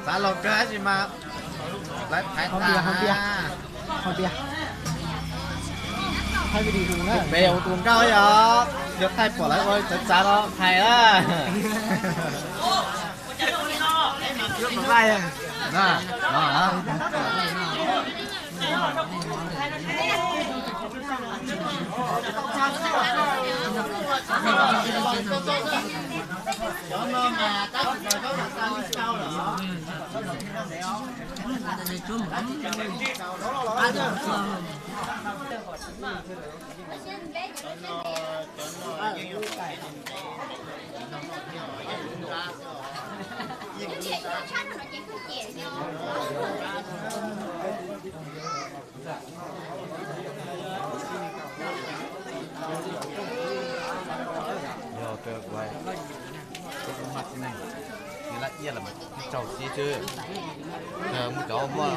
Xav laug kawg tab sis mas lawv thaiv tag na. Peb ua tus nkauj yog, yog thaij pom lawv ua txawv txav los thaiv na. Yog kawg kuv, kuv mas txiv neej, nws laj iab los mas tsaug txiv xwb. Mus cov muaj